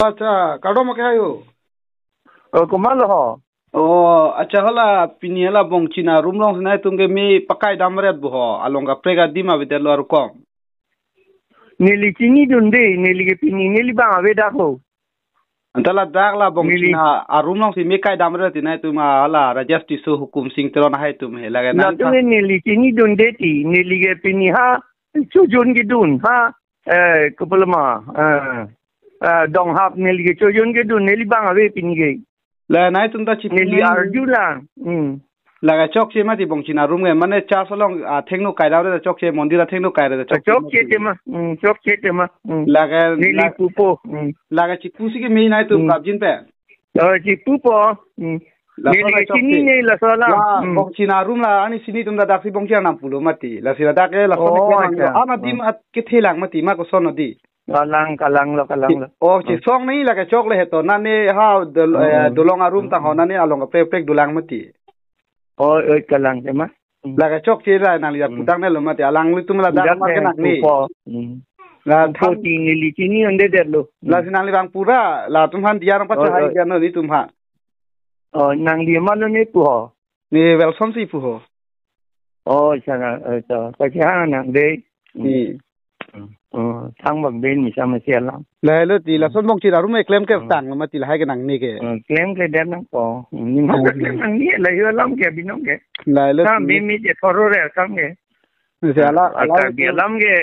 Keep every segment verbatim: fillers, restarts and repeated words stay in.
Accha, kardom ke hayo. Oh, komatlo ho? Oh, accha, hala pini hala Bongchin arum alongsi nangtum ke me pakai damret bo ho, along kaprek adim avedetlo arukom. Neli chinidunde, neli ke pini neli bang avedak ho. Anta ladak la Bongchin Neli- a-, arum alongsi me kai damret ti nangtum hala Rajesh Tisso, Hukum Sing Teron lahai atum he lake nang Latum neli chinidunde ti, neli ke pini ha, chojun kedun ha, eh, kopiloma, eh, eh, donghap neli ke chojun kedun, neli bang ave pini ke. La nangtum ta chipu Neli nang- arjulang. Hmm. Lake chokche mati Bongchin arum ke, mane church along athengno kai damret ta chokche, mondir athengno kai damret ta chokche Chokche mati. Tema. Hmm, chokche tema. Hmm. Lake, Neli la-, pupo. Hmm. Lake chipusi ke me nangtum Hmm. kapjin pe. Oh, chipupo. Hmm. Laso Neli la ke chokche. Chinine laso la. La Hmm. Bongchin arum la ani chinidun ta daksi Bongchin arnam pulo mati. Lasi ladak ke laso Oh, ne kemang accha. Ana dim Hmm. at kethelang mati ma koson nodi. Kalang, kalanglo, kalanglo. Oh, Hmm. Chisong ni lake chokle heto. Nane ha dol-, Hmm. eh, dolong arum Hmm. tang ho nane along kaprek kaprek dolang mati. Oh, oi, kalang tema. Hmm. Lake chokche la nangli Hmm. pudaknelo mati. Alanglitum ladak Pudak mar ke ne, nang ni. Pupo. Hmm. La Pupo tham- ti neli chinidundedetlo. Hmm. Lasi nangli bang pura, latum aphan diya rong Oi, pachahai oi. Diya no netum ha. Oh, nangli malo ne pu ho. Ne Wilson si pu ho. Oh, sana, eh, to. Pachaha nang dei. Hmm. Ni. Oh, thangbak dei misa masi alam. Lahelo ti, Hmm. lason Bongchin arum eklem ke Hmm. tanglo mati lahai ke nangne ke. Hmm, klemkledet nangpo. Hmm, ni ma Hmm. klem nangne, lahai alam ke binong ke. Lahelo Sa ti. Bi mi je thoro re sang ke. Ni si ala, Ah, ala Karbi itu. Alam ke,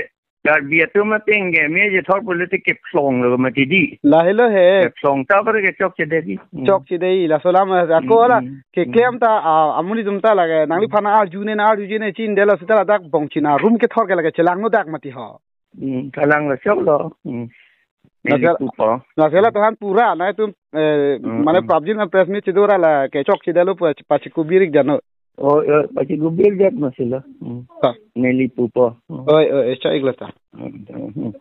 Karbi atum ateng ke, mi je thor politik ke phlonglo mati di. Lahelo he. Ke phlong ta par ke chokchedet di. Hmm. Chokchedet, laso alam ako Hmm, la, hmm. Keklem Hmm. ta, ah, amonit atum ta lake, nangliphan arjune, na arjujine chinidetlo seta ladak Bongchin arum kethor ke lake chelangno dak mati ho. Hmm, kalanglo choklo. Hmm. Neli Laso-, pupo. Laso la Hmm. tahan pura nangtum, eh, Hmm, mane hmm. prapjin na press meet chido ra lake chokchedetlo pa-, pachikubir-ik jano. Oh, eh, pachikubir-ik jat masilo. Hmm. Ha. Neli pupo. Hmm. Oi, oi, oi, chok-iklo ta. Hmm, hmm, hmm.